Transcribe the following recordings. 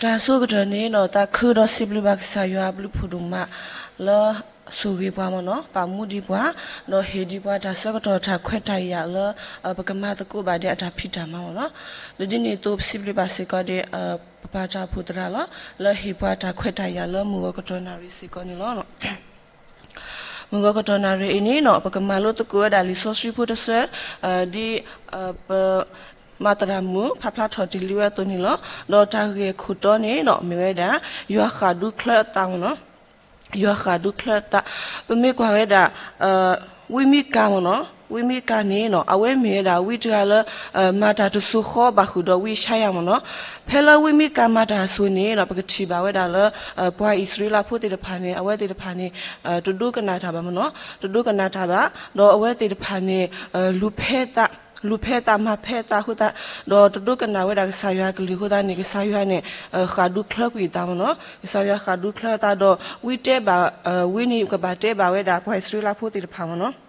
တၢ်ဆိကတၢၢ်န့ၣ်ဒီး သးခုဒီးစံးဘျုးဘၣ်ကစၢ်ယွၤအဘျုးဖးဒိၣ်မး လၢဆိၣ်ဂ့ၤပှၤမ့ၢ်နီၤ, ပာ်မူဒံးပှၤ, ဒီးဟ့ၣ်ဒံးပှၤတၢ်ဆၢကတီၢ်တၢ်ခွဲးတၢ်ယာ်လၢ ပကမၤသကိးဘၣ်ဒံးအတၢ်ဖံးတၢ်မၤမ့ၢ်နီၤ. လၢဒ်န့ၣ်အသိး ပစံးဘျုးဘၣ်စ့ၢ်ကီးဒံး ပပၢ်တၢ်အိၣ်ဖှိၣ်သရၣ်လီၤ, လၢဟ့ၣ်ပှၤတၢ်ခွဲးတၢ်ယာ်လၢမုၢ်ဂီၤကတီၢ်နၣ်ရံၣ်စ့ၢ်ကီးန့ၣ်လီၤ. မုၢ်ဂီၤကတီၢ်နၣ်ရံၣ်အံၤန့ၣ်နီၤ ပကမၤလိသကိးဝဲဒၣ်လံာ်စီဆှံဖိတဆၢ ဒ် ပ မၤသရၣ်မုၣ် ဖးဖျါထီၣ်တ့ၢ်လံဝဲအသိးန့ၣ်လီၤ. ဒီးတၢ်ဂ့ၢ်အခိၣ်တီန့ၣ်နီၤ မ့ၢ်ဝဲဒၣ် ယွၤဃၣ်ဒူချၢအသးမ့ၢ်နီၤ, ယွၤဃၣ်ဒူချၢအသး, ပမ့ၢ်ကွၢ်ဝဲဒၣ် ဝံမံကၤမ့ၢ်နီၤ, ဝံမံကၤန့ၣ်နီၤ အဝဲမ့ၢ်ဝဲဒၣ်ဝံတဂၤလၢ မၤတၢ်တစိၤဃီဘၣ်ဃုာ်ဒီးဝံယၡါယၤမ့ၢ်နီၤ. ဖဲလၢဝံမံကၤမၤတၢ်အစိၤန့ၣ်နီၤ ပကထံၣ်ဘၣ်ဝဲဒၣ်လၢ ပှၤအံၣ်စရ့လးဖိသ့ၣ်တဖၣ်န့ၣ် အဝဲသ့ၣ်တဖၣ်န့ၣ် တဒိကနၣ်တၢ်ဘၣ်မ့ၢ်နီၤ, တဒိကနၣ်တၢ်ဘၣ်, ဒီးအဝဲသ့ၣ်တဖၣ်န့ၣ် လူၤဖဲသး, လူၤဖဲသးမၤဖဲသးအဃိသတး, ဒီးတဒိကနၣ်ဝဲဒၣ်ကစၢ်ယွၤအကလုၢ်အဃိသတးန့ၣ် ကစၢ်ယွၤန့ၣ် ဃၣ်ဒူချၢကွံာ်အသးမ့ၢ်နီၤ, ကစၢ်ယွၤဃၣ်ဒူချၢအသးဒီး ဝံတဲဘၣ် ဝံန့ၣ်ကဘၣ်တဲဘၣ်ဝဲဒၣ်ပှၤအံၣ်စရ့လးဖိသ့ၣ်တဖၣ်မ့ၢ်နီၤ.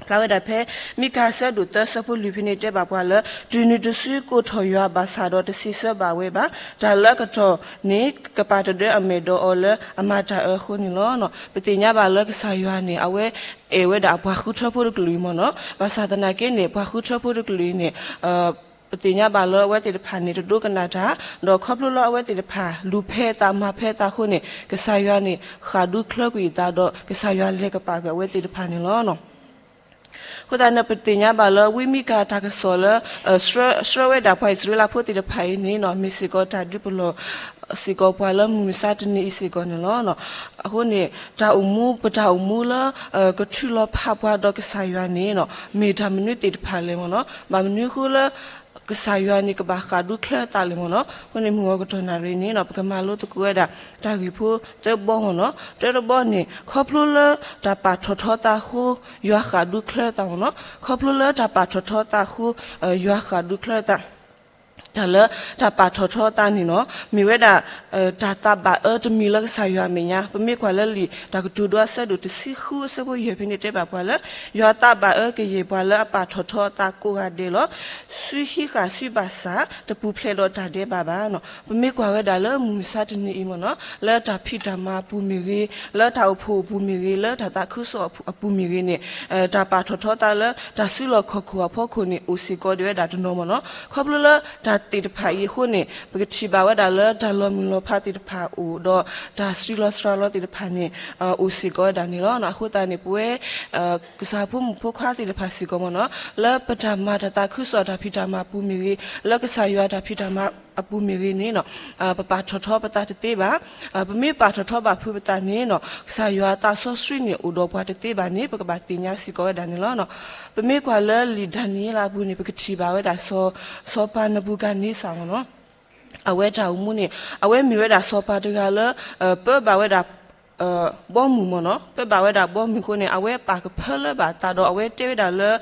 ဖျါဝဲဒၣ်ဖဲ မံကၤအဆၢဒိၣ်သၢဆၢဖိလွံၢ်ဖဲန့ၣ်တဲဘၣ်ပှၤလၢ တုၤနုၤတစုကိးထီၣ်ယွၤဘၣ်ဆၣ်ဒီးတစံးဆၢဘၣ်ဝဲဘၣ်, တၢ်လၢအကတီၢ်န့ၣ် ကပာ်တဒၢအမဲာ်ဒီးအီၤလၢအမၤတၢ်အၢအဃိန့ၣ်လီၤ. ပသ့ၣ်ညါဘၣ်လၢကစၢ်ယွၤန့ၣ် အဝဲအဲၣ်ဝဲဒၣ်အပှၤဃုထၢဖိတကလုာ်အံၤမ့ၢ်နီၤ, ဘၣ်ဆၣ်သနာ်က့န့ၣ် ပှၤဃုထၢဖိတကလုာ်အံၤန့ၣ် ပသ့ၣ်ညါဘၣ်လၢအဝဲသ့ၣ်တဖၣ်န့ၣ် တဒိကနၣ်တၢ်, ဒီးခီဖျိလၢအဝဲသ့ၣ်တဖၣ် လူၤဖဲသးမၤဖဲသးအဃိန့ၣ် ကစၢ်ယွၤန့ၣ် ဃၣ်ဒူချၢကွံာ်အသးဒီး ကစၢ်ယွၤလဲၤကပာ်ကွံာ်အဝဲသ့ၣ်တဖၣ်န့ၣ်လီၤ. အဃိသတးန့ၣ် ပသ့ၣ်ညါဘၣ်လၢဝံမံကၤတၢ်ကစီၣ်လၢ ဆှၢဝဲဒၣ်ပှၤအံၣ်စရ့လးဖိသ့ၣ်တဖၣ်အံၤန့ၣ်နီၤ မ့ၢ်စ့ၢ်ကီးတၢ်ဒုးပလီၢ်စ့ၢ်ကီးပှၤလၢမုၢ်မဆါတနံၤအံၤစ့ၢ်ကီးန့ၣ်လီၤ. အဃိန့ၣ် တၢ်အိၣ်မူ ပတၢ်အိၣ်မူလၢ ကထုးလီၤဖးပှၤဒီးကစၢ်ယွၤန့ၣ်နီၤ မ့ၢ်တၢ်မနုၤသ့ၣ်တဖၣ်လဲၣ်မ့ၢ်နီၤ, ဘၣ်မနုၤအဃိလၢ ကစၢ်ယွၤန့ၣ် ကဘၣ်ဃၣ်ဒူချၢအသးလဲၣ်မ့ၢ်နီၤ. အဃိန့ၣ် မုၢ်ဂီၤကတီၢ်နၣ်ရံၣ်န့ၣ်နီၤ ပကမၤလိသကိးဝဲဒၣ် တၢ်ဂ့ၢ်ဖိသၢဘီမ့ၢ်နီၤ. တၢတဘီန့ၣ် ခီဖျိလၢတၢ်ပာ်ထီၣ်ထီသးအဃိ ယွၤဃၣ်ဒူချၢအသးမ့ၢ်နီၤ. ခီဖျိလၢတၢ်ပာ်ထီၣ်ထီသးအဃိ ယွၤဃၣ်ဒူချၢအသး တၢ်လၢတၢ်ပာ်ထီၣ်ထီသးန့ၣ်နီၤ မ့ၢ်ဝဲဒၣ် တၢ်သးဘၣ်အၢတမံၤလၢကစၢ်ယွၤအမဲာ်ညါ. ပမ့ၢ်ကွၢ်လၢလံာ်တၢ်ကတိၤဒိအဆၢဒိၣ်တဆံဃုအဆၢဖိယဲၢ်ဖဲန့ၣ်တဲဘၣ်ပှၤလၢ ယွၤသးဘၣ်အၢကယဲၢ်ပှၤလၢအပာ်ထီၣ်ထီအသးကိးဂၤဒဲးလီၤ. စုဟံးဃာ်စုဘၣ်ဆၣ် တပူၤဖျဲးဒီးတၢ်ဒဲးဘးဘၣ်နီၤ. ပမ့ၢ်ကွၢ်ဝဲဒၣ်လၢမုၢ်မဆါတနံၤအံၤမ့ၢ်နီၤ လၢတၢ်ဖံးတၢ်မၤအပူၤမ့ၢ်ဂ့ၤ, လၢတၢ်အိၣ်ဖှိၣ်အပူၤမ့ၢ်ဂ့ၤ, လၢတၢ်သးခုကစီၣ်အပူၤမ့ၢ်ဂ့ၤန့ၣ် တၢ်ပာ်ထီၣ်ထီသးလၢတၢ်စုလီၢ်ခီၣ်ခိၣ်အဖီခိၣ်န့ၣ် အိၣ်စ့ၢ်ကီးဒံးဝဲဒၣ်တနီၤမ့ၢ်နီၤ. ခီဖျိလၢတၢ်သ့ၣ်တဖၣ်အံၤအဃိန့ၣ် ပကထံၣ်ဘၣ်ဝဲဒၣ်လၢတၢ်လီၤမုၢ်လီၤဖးသ့ၣ်တဖၣ်အိၣ်ဒီး တၢ်စံးလီၤစှၤလီၤသ့ၣ်တဖၣ်န့ၣ် အိၣ်စ့ၢ်ကီးဝဲဒၣ်န့ၣ်လီၤ. အဃိသတးန့ၣ် ပဝဲ ကစၢ်ဖိမုၣ်ဖိခွါသ့ၣ်တဖၣ်စ့ၢ်ကီးမ့ၢ်နီၤ လၢပတၢ်မၤတၢ်သးခုကစီၣ်တၢ်ဖံးတၢ်မၤအပူၤမ့ၢ်ဂ့ၤ, လၢကစၢ်ယွၤတၢ်ဖံးတၢ်မၤအပူၤမ့ၢ်ဂ့ၤန့ၣ် ပပာ်ထီၣ်ထီပသးတသ့ဘၣ်. ပမ့ၢ်ပာ်ထီၣ်ထီဘၣ်ဖုးပသးန့ၣ် ကစၢ်ယွၤအသးစီဆှံန့ၣ် အိၣ်ဒီးပှၤတသ့ဘၣ်န့ၣ် ပကဘၣ်သ့ၣ်ညါစ့ၢ်ကီးဝဲဒၣ်န့ၣ်လီၤ. ပမ့ၢ်ကွၢ်လၢလံာ်ဒၤနံးယ့လးအပူၤန့ၣ် ပကထံၣ်ဘၣ်ဝဲဒၣ် စီၤပၤနဘူၤခၣ်နံစၢ်မ့ၢ်နီၤ အဝဲတၢ်အိၣ်မူန့ၣ် အဝဲမ့ၢ်ဝဲဒၣ်စီၤပၤတဂၤလၢ ပၢဘၣ်ဝဲဒၣ် ဘီမုၢ်မ့ၢ်နီၤ, ပၢဘၣ်ဝဲဒၣ်ဘီမုၢ်အဃိန့ၣ် အဝဲပာ်ကဖၢလၢဘၣ်အသးဒီး အဝဲတဲဝဲဒၣ်လၢ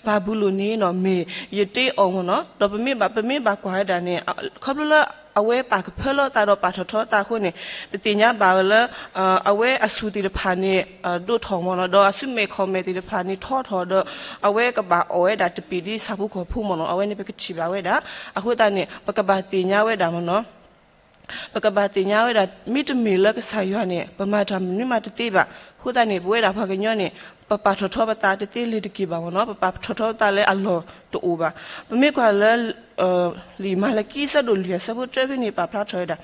ဘၤဘူလိၣ်န့ၣ်နီၤ မ့ၢ်ယတ့အီၤမ့ၢ်နီၤ. ဒီးပမ့ၢ်ဘၣ် ပမ့ၢ်ဘၣ်ကွၢ်ဝဲဒၣ်န့ၣ် ခီဖျိလၢအဝဲပာ်ကဖၢလၢအသးဒီးပာ်ထီၣ်ထီအသးအဃိန့ၣ် ပသ့ၣ်ညါဘၣ်လၢ အဝဲအစူၢ်သ့ၣ်တဖၣ်န့ၣ် ဒိၣ်ထီၣ်မ့ၢ်နီၤ, ဒီးအစုမဲာ်ခီၣ်မဲာ်သ့ၣ်တဖၣ်န့ၣ်ထီထီၣ်ဒီး အဝဲကဘၣ်အီၣ်ဝဲဒၣ်တပ့ၤဒ်ဆၣ်ဖိကီၢ်ဖိမ့ၢ်နီၤ. အဝဲန့ၣ်ပကထံၣ်ဘၣ်ဝဲဒၣ်. အဃိသတးန့ၣ် ပကဘၣ်သ့ၣ်ညါဝဲဒၣ်မ့ၢ်နီၤ ပကဘၣ်သ့ၣ်ညါဝဲဒၣ် မ့တမ့ၢ်လၢကစၢ်ယွၤန့ၣ် ပမၤတၢ်မနုၤမးတသ့ဘၣ်. အဃိသတးန့ၣ် ပဝဲဒၣ်ပှၤကညီန့ၣ် ပပာ်ထီၣ်ထီပသးတသ့လၢၤတက့ၢ်ဘၣ်မ့ၢ်နီၤ, ပပာ်ထီၣ်ထီပသးလၢအလီၢ်တအိၣ်ဘၣ်. ပမ့ၢ်ကွၢ်လၢ လံာ်မၤလကံအဆၢဒိၣ်လွံၢ်အဆၢဖိတၢဖဲန့ၣ် ပာ်ဖျါထီၣ်ဝဲဒၣ်,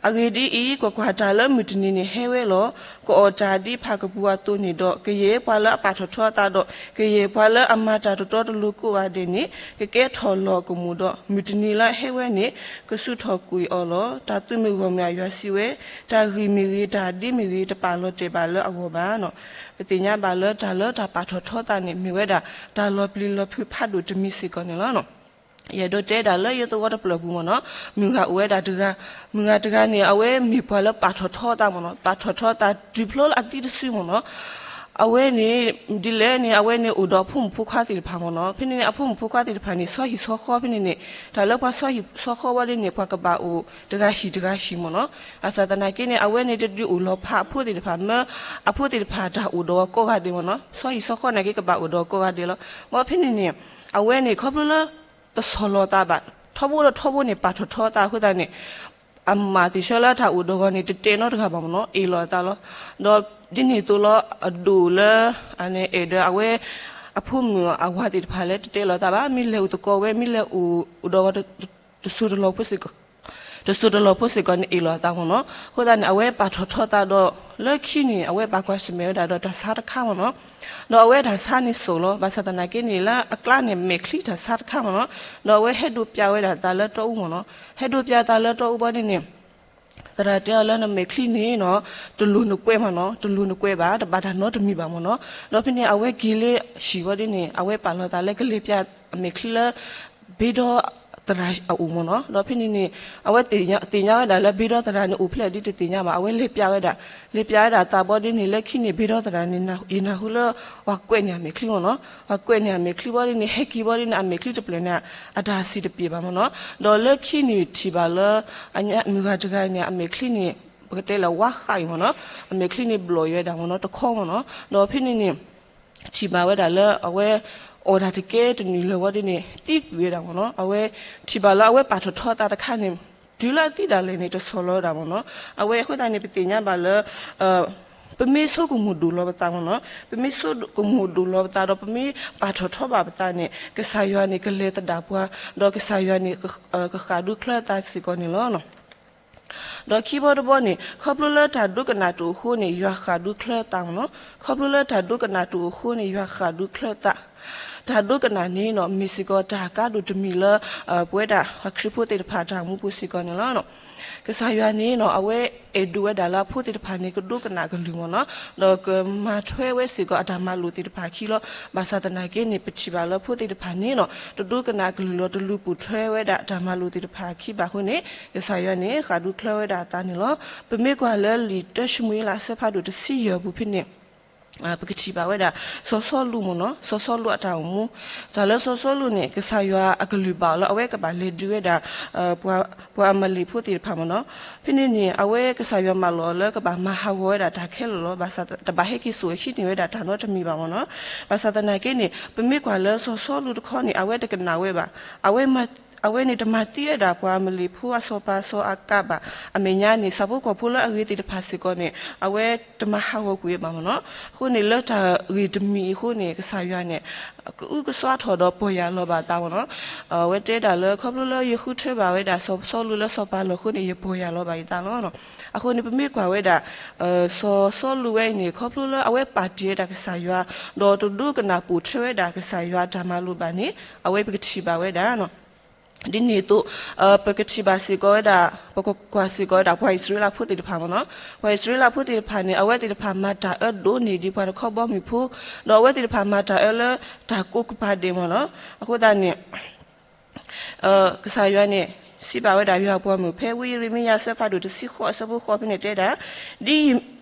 အဂ့ၢ်ဒ်အံၤ, ကွၢ်ကွၢ်, တၢ်လၢမုၢ်တနံၤန့ၣ်ဟဲဝဲလီၤ. ကအီၣ်တၢ်ဒ်ဖၣ်ကပူၤအသိးန့ၣ်ဒီး, ကယဲၢ်ပှၤလၢအပာ်ထီၣ်ထီအသးဒီး ကယဲၢ်ပှၤလၢအမၤတၢ်တတီတလိၤကိးဂၤဒဲးန့ၣ် ကကဲထီၣ်လီၤကမူၣ်ဒီး မုၢ်တနံၤလၢအဟဲဝဲန့ၣ် ကစူးထီၣ်ကွံာ်အီၤလီၤ. တၢ်သုးမုၢ်ဂီၢ်မုၢ်အယွၤစံးဝဲ, တၢ်ဂံၢ်မ့ၢ်ဂ့ၤ, တၢ်ဒ်မ့ၢ်ဂ့ၤ, တပာ်လီၤတဲာ်ဘၣ်လၢအဂီၢ်ဘၣ်. ပသ့ၣ်ညါဘၣ်လၢတၢ်လၢတၢ်ပာ်ထီၣ်ထီသးန့ၣ် မ့ၢ်ဝဲဒၣ် တၢ်လီၤပျံၤလီၤဖုးဖးဒိၣ်တမံၤစ့ၢ်ကီးန့ၣ်လီၤ. ယအဲၣ်ဒိးတဲဒၣ်လၢယသဝီတဖျၢၣ်ပူၤမ့ၢ်နီၤ, မုၢ်ဂၤအိၣ်ဝဲဒၣ်တဂၤ, မုၢ်ဂၤတဂၤန့ၣ် အဝဲမ့ၢ်ပှၤလၢပာ်ထီၣ်ထီသးမ့ၢ်နီၤ, ပာ်ထီၣ်ထီသးတုၤဖျိလၢအသံတစုမ့ၢ်နီၤ. အဝဲန့ၣ် ဒ်လဲၣ်န့ၣ် အဝဲန့ၣ်အိၣ်ဒီးအဖိမုၣ်ဖိခွါသ့ၣ်တဖၣ်မ့ၢ်နီၤ. ဖဲန့ၣ်န့ၣ် အဖိမုၣ်ဖိခွါသ့ၣ်တဖၣ်န့ၣ် ဆီဟံၣ်ဆီဃီဖဲန့ၣ်န့ၣ် တၢ်လၢပှၤဆီဟံၣ်ဆီဃီဝဲဒၣ်န့ၣ် ပှၤကဘၣ်အိၣ်တဂၤဟံၣ်တဂၤဟံၣ်မ့ၢ်နီၤ. ဘၣ်ဆၣ်သနာ်က့န့ၣ် အဝဲန့ၣ်တဒုးအိၣ်လီၤဖးအဖိသ့ၣ်တဖၣ် မ့ၢ်အဖိသ့ၣ်တဖၣ်တၢ်အိၣ်ဒီးအီၤကိးဂၤဒဲးမ့ၢ်နီၤ. ဆီဟံၣ်ဆီဃီနာ်က့ကဘၣ်အိၣ်ဒီးအီၤကိးဂၤဒဲးလီၤ. ဘၣ်ဖဲန့ၣ်န့ၣ် အဝဲန့ၣ် ခီဖျိလၢ တဆီၣ်လီၤသးဘၣ် ထီဘိဒီးထီဘိန့ၣ် ပာ်ထီၣ်ထီသးအဃိသတးန့ၣ် အမၤသ့ၣ်ဆၢလၢတၢ်အိၣ်ဒီးအဂီၢ်န့ၣ် တတဲနီတဂၤဘၣ်မ့ၢ်နီၤ, အ့ၣ်လိာ်အသးလီၤ. ဒီးဒ်န့ၣ်အသိးလီၤ အဒိၣ်လၢ အန့ၣ် အဲၣ်ဒိးအဝဲ အဖိမုၣ်အဝၤသ့ၣ်တဖၣ်လၢတတဲလီၤအသးဘၣ်, မ့ၢ်လဲၤအိၣ်သကိးဝဲ မ့ၢ်လဲၤအိၣ်ဒီး တစိၤတလီၢ်ဖိစ့ၢ်ကီး တစိၤတလီၢ်ဖိစ့ၢ်ကီးန့ၣ် အ့ၣ်လိာ်အသးမ့ၢ်နီၤ. အဃိသတးန့ၣ် အဝဲပာ်ထီၣ်ထီသးဒီး လၢခံန့ၣ် အဝဲပာ်ကွၢ်ဆၢၣ်မဲာ်ဝဲဒၣ်ဒီးတၢ်ဆါတခါမ့ၢ်နီၤ. ဒီးအဝဲတၢ်ဆါန့ၣ်စိာ်လီၤ, ဘၣ်ဆၣ်သနာ်က့န့ၣ် လၢအကျါန့ၣ် မဲာ်ချံတၢ်ဆါတခါမ့ၢ်နီၤ. ဒီးအဝဲဟဲဒိးပျးဝဲဒၣ်သးလၢတီအူမ့ၢ်နီၤ. ဟဲဒိးပျးသးလၢတီအူဘီဒ်န့ၣ် သရၣ်တဲအီၤလၢနမဲာ်ချံန့ၣ်နီၤ တလိၤနကွဲးမ့ၢ်နီၤ, တလိၤနကွဲးဘၣ်, တဘၣ်တၢ်နီတမံၤဘၣ်မ့ၢ်နီၤ. ဒီးဖဲန့ၣ် အဝဲက့ၤလၢဟံၣ်ဝံၤဒ်န့ၣ် အဝဲပာ်လီၤသးလၢကလဲၤပျးအမဲာ်ချံလၢ ဘ့ဒီသရၣ်အအိၣ်မ့ၢ်နီၤ. ဒီးဖဲန့ၣ်န့ၣ် အဝဲသ့ၣ်ညါဝဲဒၣ်လၢဘ့ဒီသရၣ်န့ၣ်အိၣ်ဖဲလဲၣ်ဒ်တသ့ၣ်ညါဘၣ်, အဝဲလဲၤပျးဝဲဒၣ်, လဲၤပျးဝဲဒၣ်သးဘီဒ်န့ၣ် လၢခံန့ၣ် ဘ့ဒီသရၣ်န့ၣ် ယနၢ်ဟူလၢ ပှၤကွဲးန့ၢ်အမဲာ်ချံမ့ၢ်နီၤ. ပှၤကွဲးန့ၢ်အမဲာ်ချံဘီဒ်န့ၣ် ဟဲက့ၤဘီဒ်န့ၣ် အမဲာ်ချံတဖျၢၣ်န့ၣ် အတၢ်စံၣ်တပျ့ၤဘၣ်မ့ၢ်နီၤ. ဒီးလၢခံန့ၣ်ထံၣ်ဘၣ်လၢ အမုၢ်ဂၤတဂၤန့ၣ် အမဲာ်ချံန့ၣ် ပကတဲလၢဝါဃးအံၤမ့ၢ်နီၤ, အမဲာ်ချံန့ၣ်ဘျီၣ်ယွဲဒၣ်မ့ၢ်နီၤ တခီမ့ၢ်နီၤ. ဒီးဖဲန့ၣ်န့ၣ် ထံၣ်ဘၣ်ဝဲဒၣ်လၢအဝဲ အီၣ်တၢ်တကဲတနံၤလၢၤဝံၤဒ်န့ၣ် သံကွံာ်ဝဲဒၣ်မ့ၢ်နီၤ. အဝဲထံၣ်ဘၣ်လၢအဝဲပာ်ထီၣ်ထီသးတခါန့ၣ် တုၤလၢအသံဒၣ်လဲာ်န့ၣ် တဆီၣ်လီၤဝဲဒၣ်မ့ၢ်နီၤ. အဝဲအဃိသတးန့ၣ် ပသ့ၣ်ညါဘၣ်လၢ ပမ့ၢ်ဆိကမိၣ်ဒိၣ်လီၤပသးမ့ၢ်နီၤ, ပမ့ၢ်ဆိကမိၣ်ဒိၣ်လီၤပသးဒီး ပမ့ၢ်ပာ်ထီၣ်ထီဘၣ်ပသးန့ၣ် ကစၢ်ယွၤန့ၣ် ကလဲၤသဒၣ်ပှၤ, ဒီးကစၢ်ယွၤန့ၣ် ကဃၣ်ဒူချၢသးစ့ၢ်ကီးန့ၣ်လီၤ. ဒီးခံဘီတဘီန့ၣ် ခီဖျိလၢတၢ်ဒိကနၣ်တအိၣ်အဃိန့ၣ် ယွၤဃၣ်ဒူချၢသးမ့ၢ်နီၤ. ခီဖျိလၢတၢ်ဒိကနၣ်တအိၣ်အဃိန့ၣ် ယွၤဃၣ်ဒူချၢသး. တၢ်ဒိကနၣ်န့ၣ်နီၤ မ့ၢ်စ့ၢ်ကီးတၢ်ကါဒိၣ်တမံၤလၢ ပဝဲဒၣ်ခရံာ်ဖိသ့ၣ်တဖၣ်တၢ်အိၣ်မူပူၤစ့ၢ်ကီးန့ၣ်လီၤ. ကစၢ်ယွၤန့ၣ်နီၤ အဝဲအဲၣ်ဒိးဝဲဒၣ်လၢအဖိသ့ၣ်တဖၣ်န့ၣ် ကဒိကနၣ်ကလုၢ်မ့ၢ်နီၤ, ဒီးကမၤထွဲဝဲစ့ၢ်ကီးအတၢ်မၤလိာ်သ့ၣ်တဖၣ်အခံလီၤ. ဘၣ်ဆၣ်သနာ်က့န့ၣ် ပထံၣ်ဘၣ်လၢဖိသ့ၣ်တဖၣ်န့ၣ်နီၤ တဒိကနၣ်ကလုၢ်လီၤ တလူၤပိာ်ထွဲဝဲဒၣ်တၢ်မၤလိာ်သ့ၣ်တဖၣ်အခံဘၣ်အဃိန့ၣ် ကစၢ်ယွၤန့ၣ် ဃၣ်ဒူချၢဝဲဒၣ်အသးန့ၣ်လီၤ. ပမ့ၢ်ကွၢ်လၢလံာ်တၢၡမူၤအ့လးအဆၢဖးဒိၣ်တဆံယဲၢ်အပူၤဖဲန့ၣ် ပကထံၣ်ဘၣ်ဝဲဒၣ် စီၤစီလူးမ့ၢ်နီၤ, စီၤစီလူးအတၢ်အိၣ်မူ, တၢ်လၢစီၤစီလူးန့ၣ် ကစၢ်ယွၤအကလုၢ်ဘၣ်အီၤလၢအဝဲကဘၣ်လဲၤဒုးဝဲဒၣ် ပှၤအမၤလ့းဖိသ့ၣ်တဖၣ်မ့ၢ်နီၤ. ဖဲန့ၣ်န့ၣ် အဝဲကစၢ်ယွၤမၢလီၤအီၤလၢကဘၣ်မၤဟးဂီၤဝဲဒၣ်တၢ်ခဲလၢာ်လီၤ. ဘၣ်ဆၣ်တဘၣ်ဟဲက့ၤစိာ်ဟံးန့ၢ်ဝဲဒၣ်တၢ်နီတမံၤဘၣ်မ့ၢ်နီၤ. ဘၣ်ဆၣ်သနာ်က့န့ၣ် ပမ့ၢ်ကွၢ်လၢစီၤစီလူးတခီန့ၣ် အဝဲတကနၣ်ဝဲဘၣ်. အဝဲ အဝဲန့ၣ်တမၤသံဝဲဒၣ်ပှၤအမၤလ့းဖိအစီၤပၤစီၤအၤကးဘၣ်. အမဲာ်ညါန့ၣ် ဆၣ်ဖိကီၢ်ဖိလၢအဂ့ၤသ့ၣ်တဖၣ်စ့ၢ်ကီးန့ၣ် အဝဲတမၤဟးဂီၤကွံာ်ဝဲဘၣ်မ့ၢ်နီၤ. အဃိန့ၣ် လၢတၢ်ဂ့ၢ်တမံၤအံၤအဃိန့ၣ် ကစၢ်ယွၤန့ၣ် ကအုကစွါထီၣ်ဒီးပီၢ်ယၢ်လီၤဘၣ်အသးမ့ၢ်နီၤ. အဝဲတဲဒၣ်လၢ ခီဖျိလၢယဃုထၢဘၣ်ဝဲဒၣ်စီၤစီလူးလၢစီၤပၤလီၢ်အဃိန့ၣ် ယပီၢ်ယၢ်လီၤဘၣ်ယသးလီၤ. အဃိန့ၣ် ပမ့ၢ်ကွၢ်ဝဲဒၣ် စီၤစီလူးဝဲအံၤန့ၣ် ခီဖျိလၢအဝဲပာ်တ့ၢ်ဝဲဒၣ်ကစၢ်ယွၤ ဒီးတဒိကနၣ်ပိာ်ထွဲဝဲဒၣ်ကစၢ်ယွၤအတၢ်မၤလိာ်ဘၣ်န့ၣ် အဝဲပကထံၣ်ဘၣ်ဝဲဒၣ် ဒ်န့ၣ်အသိး ပကထံၣ်ဘၣ်စ့ၢ်ကီးဝဲဒၣ် ပကကွၢ်စ့ၢ်ကီးဝဲဒၣ် ပှၤအံၣ်စရ့လးဖိသ့ၣ်တဖၣ်မ့ၢ်နီၤ. ပှၤအံၣ်စရ့လးဖိသ့ၣ်တဖၣ်န့ၣ် အဝဲသ့ၣ်တဖၣ်မၤတၢ်အၢဒိၣ်န့ၢ်ဒံးပှၤတခီဘီမုၢ်ဖိ, ဒီးအဝဲသ့ၣ်တဖၣ်မၤတၢ်အၢလၢတၢ်ကိးကပၤဒဲးမ့ၢ်နီၤ. အဃိသတးန့ၣ် ကစၢ်ယွၤန့ၣ် စံးဘၣ်ဝဲဒၣ်ယွၤအပှၤမုၣ် ဖဲဝံယံးရမံယၤအဆၢဖးဒိၣ်တဆံဃိးအဆၢဖိဃိးဖဲန့ၣ်တဲဒၣ်,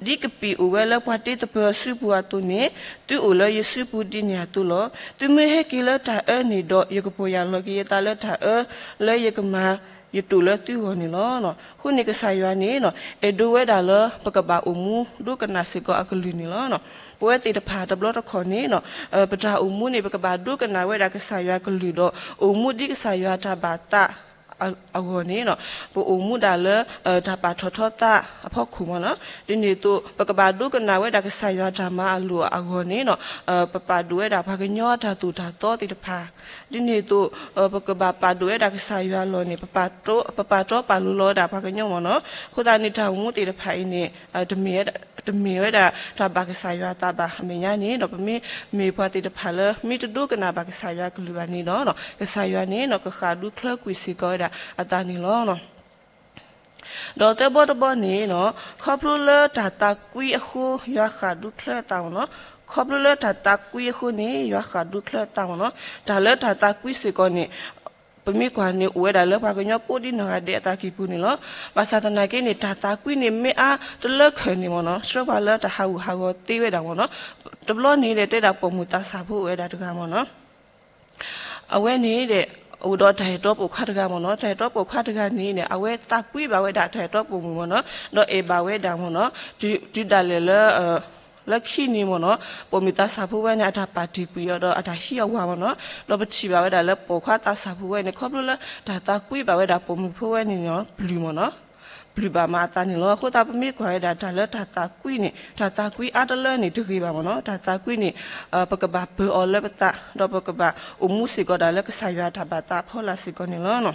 ဒ်ကပံာ်အိၣ်ဝဲလၢပှၤတ့သပၢၤအစုပူၤအသိးန့ၣ်, သုအိၣ်လၢယစုပူၤဒ်န့ၣ်အသိးလီၤ. သုမ့ၢ်ဟဲက့ၤလၢတၢ်အၢန့ၣ်ဒီး ယကပီၢ်ယၢ်လီၤက့ၤယသးလၢတၢ်အၢလၢယကမၤယတိာ်လၢသုဂီၢ်န့ၣ်လီၤ. အဃိန့ၣ်ကစၢ်ယွၤန့ၣ် အဲၣ်ဒိးဝဲဒၣ်လၢပကဘၣ်အိၣ်မူဒိကနၣ်စ့ၢ်ကီးအကလုၢ်န့ၣ်လီၤ. ပဝဲသ့ၣ်တဖၣ်တဘျီတခီၣ်န့ၣ် ပတၢ်အိၣ်မူန့ၣ် ပကဘၣ်ဒိကနၣ်ဝဲဒၣ်ကစၢ်ယွၤအကလုၢ်ဒီး အိၣ်မူဒ်ကစၢ်ယွၤတၢ်ဘၣ်သးအဂီၢ်န့ၣ် ပအိၣ်မူဒၣ်လၢ တၢ်ပာ်ထီၣ်ထီသးအဖီခိၣ်မ့ၢ်နီၤ. ဒ်န့ၣ်အသိး ပကဘၣ်ဒိကနၣ်ဝဲဒၣ်ကစၢ်ယွၤတၢ်မၤအလိၤအဂီၢ်န့ၣ် ပပာ်ဒိၣ်ဝဲဒၣ်ပှၤကညီအတၢ်သိၣ်တၢ်သီသ့ၣ်တဖၣ်, ဒ်န့ၣ်အသိး ပကဘၣ်ပာ်ဒိၣ်ဝဲဒၣ်ကစၢ်ယွၤအလီၢ်န့ၣ် ပပာ်တြီပာ်လိၤလီၤဝဲဒၣ်ပှၤကညီမ့ၢ်နီၤ. အဃိသတးန့ၣ် တၢ်အိၣ်မူသ့ၣ်တဖၣ်အံၤန့ၣ် တမ့ၢ်ဝဲဒၣ်တၢ်ဘၣ်ကစၢ်ယွၤအသးဘၣ်. အမဲာ်ညါန့ၣ်ဒီး ပမ့ၢ်မ့ၢ်ပှၤသ့ၣ်တဖၣ်လၢ မ့ၢ်တဒိကနၣ်ဘၣ်ကစၢ်ယွၤအကလုၢ်ဘၣ်န့ၣ်ဒီး ကစၢ်ယွၤန့ၣ် ကဃၣ်ဒူချၢကွံာ်စ့ၢ်ကီးဝဲဒၣ်အသးန့ၣ်လီၤ. ဒီးသၢဘီတဘီန့ၣ် ခီဖျိလၢတၢ်သးကွံအဃိ ယွၤဃၣ်ဒူချၢအသးမ့ၢ်နီၤ. ခီဖျိလၢတၢ်သးကွံအဃိန့ၣ် ယွၤဃၣ်ဒူချၢအသးမ့ၢ်နီၤ. တၢ်လၢတၢ်သးကွံစ့ၢ်ကီးန့ၣ် ပမ့ၢ်ကွၢ်န့ၣ် အိၣ်ဝဲဒၣ်လၢပှၤကညီကိးဒံနီၢ်ဂၤဒဲးအသးကံၢ်ပူၤန့ၣ်လီၤ. ဘၣ်ဆၣ်သနာ်က့န့ၣ် တၢ်သးကွံန့ၣ် မ့ၢ်အါတလၢခဲၣ်န့ၣ်မ့ၢ်နီၤ ဆှၢပှၤလၢတၢ်ဟးဂူာ်ဟးဂီၤသ့ဝဲဒၣ်မ့ၢ်နီၤ. တဘျီန့ၣ်ဒီး တဲဒၣ်ပိာ်မုၣ်သးစၢ်ဖိအိၣ်ဝဲဒၣ်တဂၤမ့ၢ်နီၤ. အဝဲန့ၣ်ဒီး အိၣ်ဒီးတၢ်အဲၣ်တီပိာ်ခွါတဂၤမ့ၢ်နီၤ. တၢ်အဲၣ်တီပိာ်ခွါတဂၤန့ၣ်ဒီး အဝဲသးကွံဘၣ်ဝဲဒၣ်တၢ်အဲၣ်တီပိာ်မုၣ်မ့ၢ်နီၤ ဒီးအဲၣ်ဘၣ်ဝဲဒၣ်မ့ၢ်နီၤ. တုၤဒၣ်လဲာ်လၢ လၢခံန့ၣ်မ့ၢ်နီၤ ပိာ်မုၣ်သးစၢ်ဖိဝဲန့ၣ် အတၢ်ပာ်တ့ၢ်ကွံာ်အီၤဒီးအတၢ်ဟံးအဝၤမ့ၢ်နီၤ. ဒီးပထံၣ်ဘၣ်ဝဲဒၣ်လၢပိာ်ခွါသးစၢ်ဖိဝဲန့ၣ် ခီဖျိလၢတၢ်သးကွံဘၣ်ဝဲဒၣ်ပိာ်မုၣ်ဖိဝဲန့ၣ် ပျုၤမ့ၢ်နီၤ. ပျုၢ်ဘၣ်မးအသးန့ၣ်လီၤ. အဃိသတး ပမ့ၢ်ကွၢ်ဝဲဒၣ်တၢ်လၢတၢ်သးကွံန့ၣ် တၢ်သးကွံအါတလၢန့ၣ်တဂ့ၤဘၣ်မ့ၢ်နီၤ. တၢ်သးကွံန့ၣ် ပကဘၣ်ပၢၤအီၤလၢပသး ဒီးပကဘၣ်အိၣ်မူစ့ၢ်ကီးဒၣ်လၢကစၢ်ယွၤတၢ်ဘၣ်သးအဖီလာ်စ့ၢ်ကီးန့ၣ်လီၤ.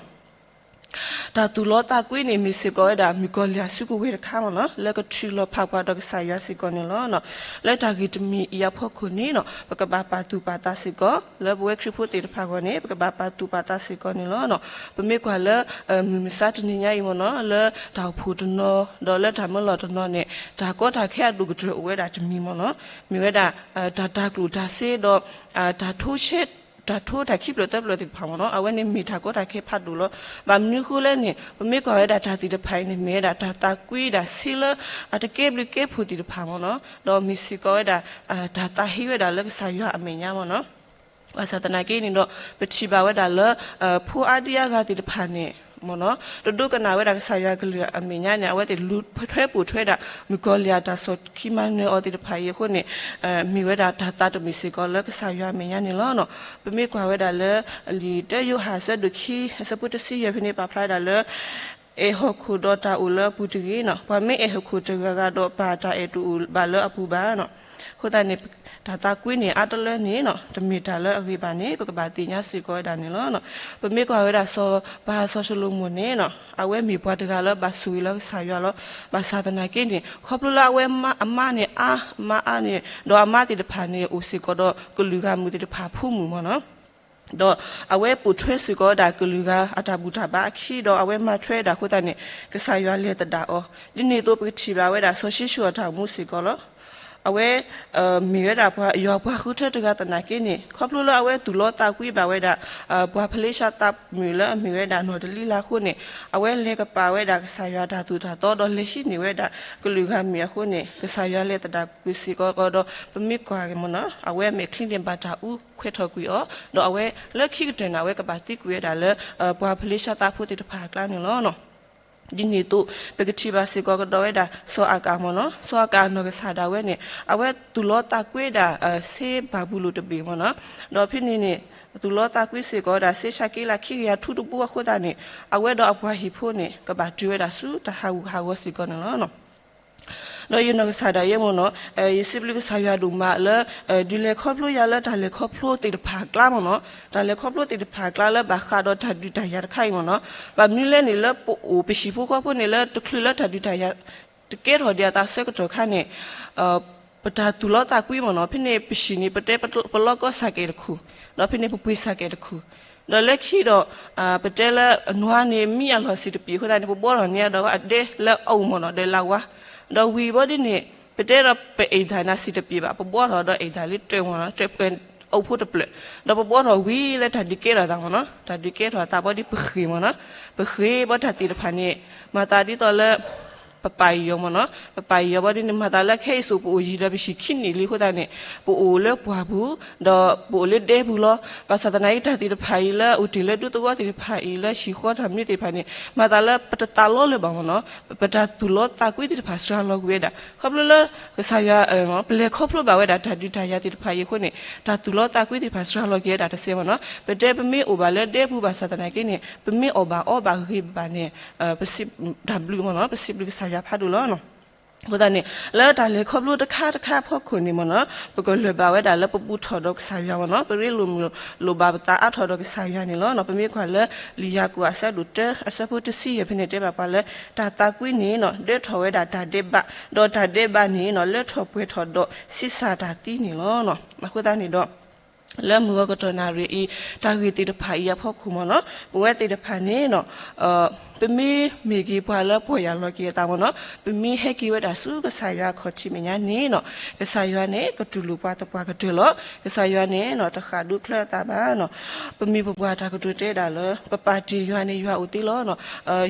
တၢ်သူၣ်လီသးကွံန့ၣ် မ့ၢ်စ့ၢ်ကီးဝဲဒၣ် မုၣ်ကီၤလၢ်စုကဝဲၤတခါမ့ၢ်နီၤ လၢကထုးလီၤဖးပှၤဒီးကစၢ်ယွၤစ့ၢ်ကီးန့ၣ်လီၤ. လၢတၢ်ဂ့ၢ်တမံၤအံၤအဖီခိၣ်န့ၣ်နီၤ ပကဘၣ်ပာ်သူၣ်ပာ်သးစ့ၢ်ကီး လၢပဝဲခရံာ်ဖိသ့ၣ်တဖၣ်အဂီၢ်န့ၣ် ပကဘၣ်ပာ်သူၣ်ပာ်သးစ့ၢ်ကီးန့ၣ်လီၤ. ပမ့ၢ်ကွၢ်လၢ မုၢ်မဆါတနံၤညါအံၤမ့ၢ်နီၤ လၢတၢ်အိၣ်ဖှိၣ်တနီၤ ဒီးလၢတၢ်မၢလီၤတနီၤန့ၣ် တၢ်ကီတၢ်ခဲအဒိၣ်ကတၢၢ်အိၣ်ဝဲဒၣ်တမံၤမ့ၢ်နီၤ မ့ၢ်ဝဲဒၣ် တၢ်တၤကျိၣ်တၤစ့ဒီး တၢ်ထိဆဲ တၢ်ထိတၢ်ခံဖျၢၣ်သၢဖျၢၣ်သ့ၣ်တဖၣ်မ့ၢ်နီၤ အဝဲန့ၣ်မ့ၢ်တၢ်ကီတၢ်ခဲဖးဒိၣ်လီၤ. ဘၣ်မနုၤအဃိလဲၣ်န့ၣ် ပမ့ၢ်ကွၢ်ဝဲဒၣ်တၢ်သ့ၣ်တဖၣ်အံၤန့ၣ် မ့ၢ်ဝဲဒၣ်တၢ်သးကွံဒၣ်စ့လၢ အတကဲဘျုးကဲဖှိၣ်သ့ၣ်တဖၣ်မ့ၢ်နီၤ ဒီးမ့ၢ်စ့ၢ်ကီးဝဲဒၣ် တၢ်သးဟ့ဝဲဒၣ်လၢကစၢ်ယွၤအမဲာ်ညါမ့ၢ်နီၤ. ဘၣ်ဆၣ်သနာ်က့န့ၣ်ဒီး ပထံၣ်ဘၣ်ဝဲဒၣ်လၢ ဖိအါဒံအါဂၤသ့ၣ်တဖၣ်န့ၣ်မ့ၢ်နီၤ တဒိကနၣ်ဝဲဒၣ်ကစၢ်ယွၤကလုၢ်အမဲာ်ညါန့ၣ် အဝဲသ့ၣ်လူၤထွဲပိာ်ထွဲဒၣ် မုၣ်ကီၤလၢ်တၢ်ဆီၣ်ခံမၤနၢၤအီၤသ့ၣ်တဖၣ်အံၤအဃိန့ၣ် မ့ၢ်ဝဲဒၣ်တၢ်သးတမုာ်စ့ၢ်ကီးလၢကစၢ်ယွၤအမဲာ်ညါန့ၣ်လီၤ. ပမ့ၢ်ကွၢ်ဝဲဒၣ်လၢ လံာ်တၢယိၤဟၣ်အဆၢဒိၣ်ခံ အဆၢဖိတဆံယဲၢ်ဖဲန့ၣ် ပာ်ဖျါဝဲဒၣ်လၢ အဲၣ်ဟီၣ်ခိၣ်ဒီးတၢ်အိၣ်လၢအပူၤတဂ့ၤနီၤ ပှၤမ့ၢ်အဲၣ်ဟီၣ်ခိၣ်တဂၤဂၤဒီး ဘၣ်တၢ်အဲၣ်တအိၣ်ဘၣ်လၢအပူၤဘၣ်နီၤ. အဃိသတးန့ၣ် တၢ်သးကွံန့ၣ်အါတလၢန့ၣ်နီၤ တမ့ၢ်တၢ်လၢအဂ့ၤဘၣ်န့ၣ် ပကဘၣ်သ့ၣ်ညါစ့ၢ်ကီးဝဲဒၣ်န့ၣ်လီၤ. ပမ့ၢ်ကွၢ်ဝဲဒၣ်စီၤပၤစီၤၡလိၤမိၣ်န့ၣ်နီၤ အဝဲမ့ၢ်ပှၤတဂၤလၢဘၣ်ဆိၣ်ဂ့ၤလၢကစၢ်ယွၤလီၤ. ဘၣ်ဆၣ်သနာ်က့န့ၣ် ခီဖျိလၢအဝဲအမါန့ၣ်အါ အမါအါန့ၣ် ဒီးအမါသ့ၣ်တဖၣ်န့ၣ် အိၣ်စ့ၢ်ကီးဒီးကလုာ်ဂၤမုၣ်သ့ၣ်တဖၣ်အဖိမုၣ်မ့ၢ်နီၤ ဒီးအဝဲပိာ်ထွဲစ့ၢ်ကီးဝဲဒၣ်ကလုာ်ဂၤအတၢ်ဘူၣ်တၢ်ဘါအခံ ဒီးအဝဲမၤထွဲဝဲဒၣ်အဃိသတးန့ၣ် ကစၢ်ယွၤလဲၤသဒၣ်အီၤ. ဒ်န့ၣ်အသိးပကထံၣ်ဘၣ်ဝဲဒၣ်စီၤၡံၣ်ၡိၣ်အတၢ်အိၣ်မူစ့ၢ်ကီးလီၤ. အဝဲ မ့ၢ်ဝဲဒၣ်ပှၤယွၤပှၤဃုထၢတဂၤသနာ်က့န့ၣ် ခီဖျိလၢအဝဲသူၣ်လီသးကွံဘၣ်ဝဲဒၣ် ပှၤဖလ့ၡါသးမုၣ်လၢအမ့ၢ်ဝဲဒၣ်နီၢ်ဒလံလါအဃိန့ၣ် အဝဲလဲၤကပာ်ဝဲဒၣ်ကစၢ်ယွၤတၢ်သိၣ်တၢ်သီ ဒီးလဲၤဟံးန့ၢ်ဝဲဒၣ်ကလုာ်ဂၤမုၣ်အဃိန့ၣ် ကစၢ်ယွၤလဲၤသဒၣ်ကွံာ်စ့ၢ်ကီးအီၤဒီး ပမ့ၢ်ကွၢ်က့ၤမ့ၢ်နီၤ အဝဲအမဲာ်ချံန့ၣ်ဘၣ်တၢ်အူခွဲးထီၣ်ကွံာ်အီၤ ဒီးအဝဲလၢခံကတၢၢ်န့ၣ် အဝဲကဘၣ်သံကွံာ်ဝဲဒၣ်လၢ ပှၤဖလ့ၡါသးဖိသ့ၣ်တဖၣ်အကျါန့ၣ်လီၤ. ဒ်န့ၣ်အသိး ပကထံၣ်ဘၣ်စ့ၢ်ကီးကဒီးဝဲဒၣ် စီၤအၤကၣ်မ့ၢ်နီၤ စီၤအၤကၣ်အနီၢ်ကစၢ်ဒၣ်ဝဲန့ၣ် အဝဲသူၣ်လီသးကွံဒၣ် စ့ဘၤဘူလိၣ်တဘ့ၣ်မ့ၢ်နီၤ ဒီးဖဲန့ၣ်န့ၣ် သူၣ်လီသးကွံစ့ၢ်ကီးဝဲဒၣ် စ့ၡက့လးခံကယၤထူတဘိအဃိသတးန့ၣ် အဝဲဒီးအပှၤဟံၣ်ဖိန့ၣ် ကဘၣ်တုၤဝဲဒၣ်ဆူတၢ်ဟးဂူာ်ဟးဂီၤစ့ၢ်ကီးန့ၣ်လီၤ. ဒီးယနီၢ်ကစၢ်ဒၣ်ယဲမ့ၢ်နီၤ ယစံးဘျုးကစၢ်ယွၤဒိၣ်မးလၢ ဒုးလဲၤခီဖျိယၤလၢတၢ်လဲၤခီဖျိသ့ၣ်တဖၣ်အကျါမ့ၢ်နီၤ တၢ်လဲၤခီဖျိသ့ၣ်တဖၣ်အကျါလၢဘၣ်ဃးဒီးတၢ်ဒုးတၢ်ယၤတခါအံၤမ့ၢ်နီၤ ဘၣ်မနုၤလဲၣ်န့ၣ် လၢပအိၣ်ပဟံၣ်ဖိဃီဖိန့ၣ် လၢတချုးလၢတၢ်ဒုးတၢ်ယၤ တကဲထီၣ်ဒံးအသးဆၢကတီၢ်ခါန့ၣ် ပတၢ်သူၣ်လီသးကွံမ့ၢ်နီၤ ဖဲန့ၣ်ပဟံၣ်န့ၣ် ပတဲပလီၢ်ကီၢ်ဆၣ်ကဲတခူၣ် ဒီးဖဲန့ၣ်ပပှ့ၤဆၣ်ကဲတခူၣ် ဒီးလၢခံဒီး ပတဲလၢအနွါန့ၣ် မံအလီၢ်စံးတပံၤအဃိသတးန့ၣ် ပဘှီထီၣ်န့ၢ်ဒီးအဒဲလၢအအိၣ်မ့ၢ်နီၤ ဒီးလၢဝါ ဒီးဝံၤဘီဒ်န့ၣ် ပတဲဒီးပအဲၣ်ဒၣ်နၤစံးတပံၤဘၣ် ပဘှီထီၣ်ဒီးအဲၣ်ဒၣ်လၢတၢ်မ့ၢ်နီၤ တၢ်အိၣ်ဖှိၣ်တဖျၢၣ် ဒီးပဘှီထီၣ်ဝံၤလၢတၢ်ဒုးကဲထီၣ်သးမ့ၢ်နီၤ တၢ်ဒုးကဲထီၣ်သးဘီဒ်ပဃ့ၢ်မ့ၢ်နီၤ ပဃ့ၢ်ဘီတၢ်သ့ၣ်တဖၣ်န့ၣ် မၤသးဒ်သိးလၢ ပပာ်အီၤမ့ၢ်နီၤ ပပာ်အီၤဘီဒ်န့ၣ် မၤသးလၢခဲအံၤစိၤပအိၣ်ယံၤဒီးပဟံၣ်ခံနံၣ်လံအဃိသတးန့ၣ် ပအိၣ်လၢပှၢ်ပူၤ ဒီးပအိၣ်လၢဒဲပူၤလီၤ. ဘၣ်ဆၣ်သနာ်က့တၢ်သ့ၣ်တဖၣ်အံၤလၢအိၣ်တ့ၢ်လၢဒူသဝီသ့ၣ်တဖၣ်အံၤလၢဟံၣ်ဃီတၢ်မနုၤသ့ၣ်တဖၣ်န့ၣ် မၤသးလၢပတသးလီလၢၤဘၣ်မ့ၢ်နီၤ ပတၢ်သူၣ်လီသးကွံသ့ၣ်တဖၣ်စှၤလီၤကွံာ်ဝဲဒၣ် ခီဖျိလၢ ကစၢ်ယွၤ ပလဲၤခီဖျိဘၣ်ဝဲဒၣ်တၢ်ဒုးတၢ်ယၤသ့ၣ်တဖၣ်အံၤအဃိန့ၣ် တၢ်သူၣ်လီသးကွံသ့ၣ်တဖၣ်စှၤလီၤက့ၤဝဲဒၣ်တစဲးမ့ၢ်နီၤ ပတဲပမ့ၢ်အိၣ်ဘၣ်လၢဒဲပူၤဘၣ်ဆၣ်သနာ်က့န့ၣ် ပမ့ၢ်အီၣ်ဘၣ်အီဘၣ်ဂ့ၤဘၣ်န့ၣ် ပစံးတၢ်ဘျုးမ့ၢ်နီၤ ပစံးဘျုးကစၢ်ယွၤဖးဒိၣ်လီၤ. အဃိသတးန့ၣ် လၢတၢ်လဲၤခီဖျိတခါတခါအဖီခိၣ်န့ၣ်မ့ၢ်နီၤ ပကလၢၤဘၣ်ဝဲဒၣ်လၢပဘူၣ်ထီၣ်ဒီးကစၢ်ယွၤမ့ၢ်နီၤ ပရ့လိာ်မုာ်လိာ်ဘၣ်ပသးအါထီၣ်ဒီးကစၢ်ယွၤန့ၣ်လီၤ. ပမ့ၢ်ကွၢ်လၢ လံာ်ယၤကိာ်အဆၢဒိၣ်တၢ အဆၢဖိတဆံယဲၢ်ဖဲန့ၣ်တဲဘၣ်ပှၤလၢ တၢ်သးကွံန့ၣ်နီၤ ဒၢထီၣ်ဝဲဒၣ်တၢ်ဒဲးဘး ဒီးတၢ်ဒဲးဘးန့ၣ်နီၤ လၢထီၣ်ပှဲၤထီၣ်ဒီးဆံးစၢ်တၢ်သံန့ၣ်လီၤ. အဃိသတးန့ၣ်ဒီး လၢမုၢ်ဂီၤကတီၢ်နၣ်ရံၣ်အံၤ တၢ်ဂ့ၢ်သ့ၣ်တဖၣ်အံၤအဖီခိၣ်မ့ၢ်နီၤ ပဝဲသ့ၣ်တဖၣ်န့ၣ်နီၤ ပမ့ၢ်မ့ၢ်က့ၤပှၤလၢပီၢ်ယၢ်လီၤက့ၤအသးမ့ၢ်နီၤ ပမ့ၢ်ဟဲက့ၤဝဲဒၣ်ဆူကစၢ်ယွၤအခီၣ်ထံးမဲာ်ညါန့ၣ်နီၤ ကစၢ်ယွၤန့ၣ် ကတူၢ်လိာ်ပှၤသပှၢ်ကတၢၢ်လီၤ. ကစၢ်ယွၤန့ၣ်နီၤ တဃၣ်ဒူချၢအသးဘၣ်နီၤ ပမ့ၢ်ပပှၢ်တၢ်ကတိၤတဲဒၣ်လၢ ပပာ်တ့ၢ်ယွၤန့ၣ် ယွၤအိၣ်သ့လီၤ.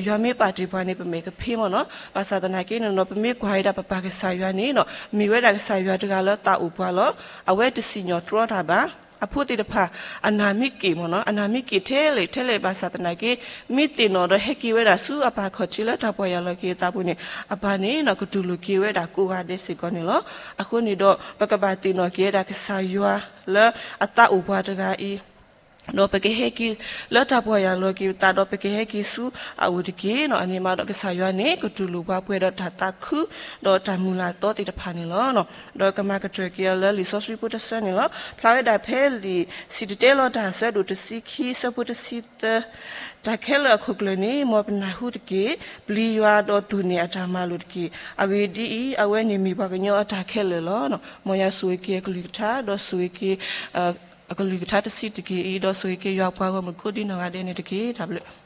ယွၤမ့ၢ်ပာ်တ့ၢ်ပှၤန့ၣ် ပမဲာ်ကဖ့မ့ၢ်နီၤ ဘၣ်ဆၣ်သနာ်က့န့ၣ်နီၤ ပမ့ၢ်ကွၢ်ဝဲဒၣ်ပပၢ်ကစၢ်ယွၤန့ၣ်နီၤ မ့ၢ်ဝဲဒၣ်ကစၢ်ယွၤတဂၤလၢသးအိၣ်ပှၤလီၤ. အဝဲတစံၣ်ညီၣ်တြီတၢ်ဘၣ်. အဖိသ့ၣ်တဖၣ် အနၢ်မ့ၢ်က့ၣ်မ့ၢ်နီၤ အနၢ်မ့ၢ်က့ၣ်ထဲလဲၣ်ထဲလဲၣ်ဘၣ်ဆၣ်သနာ်က့ မ့ၢ်သ့ၣ်နီၣ်ဒီးဟဲက့ၤဝဲဒၣ်ဆူအပၢ်ခီၣ်ထံးလၢတၢ်ပီၢ်ယၢ်လီၤက့ၤအသးပူၤန့ၣ် အပၢ်န့ၣ်နီၤ ကတူၢ်လိာ်က့ၤဝဲဒၣ်ကိးဂၤဒဲးစ့ၢ်ကီးန့ၣ်လီၤ. အဃိန့ၣ်ဒီး ပကဘၣ်သ့ၣ်နီၣ်က့ၤဝဲဒၣ်ကစၢ်ယွၤလၢအသးအိၣ်ပှၤတဂၤအံၤ ဒီးပကဟဲက့ၤလၢတၢ်ပီၢ်ယၢ်လီၤက့ၤပသး ဒီးပကဟဲက့ၤဆူအအိၣ်တက့ၢ်. အန့ၣ်မးဒီးကစၢ်ယွၤန့ၣ် ကတူၢ်လိာ်ပှၤပှဲၤဒီးတၢ်သးခု ဒီးတၢ်မုၢ်လၢ်သီသ့ၣ်တဖၣ်န့ၣ်လီၤ. ဒီးကမၤကတၢၢ်က့ၤအီၤလၢလံာ်စီဆှံဖိတဆၢန့ၣ်လီၤ. ဖျါဝဲဒၣ်ဖဲလံာ်စံၣ်တဲၤတဲလီၤတၢ် အဆၢဒိၣ်တဆံခံ အဆၢဖိတဆံသၢ တၢ်ခဲလၢာ်အခိၣ်ကျၢၢ်န့ၣ် မ်ပနၢ်ဟူတက့ၢ်. ပျံၤယွၤဒီးတူၢ်န့ၢ်အတၢ်မၤလိာ်တက့ၢ်. အဂ့ၢ်ဒ်အံၤ, အဝဲန့ၣ်မ့ၢ်ပှၤကညီအတၢ်ခဲလၢာ်လီၤ. မ်ယွၤဆိၣ်ဂ့ၤက့ၤအကလုၢ်ကထါ ဒီးဆိၣ်ဂ့ၤက့ၤ အကလုၢ်ကထါတဆံးတက့ၢ်အံၤ ဒီးဆိၣ်ဂ့ၤက့ၤယွၤပှၤဂီၢ်မုၢ်ကိးဒံနီၢ်ဂၤဒဲးန့ၣ်တက့ၢ်. တၢ်ဘျုး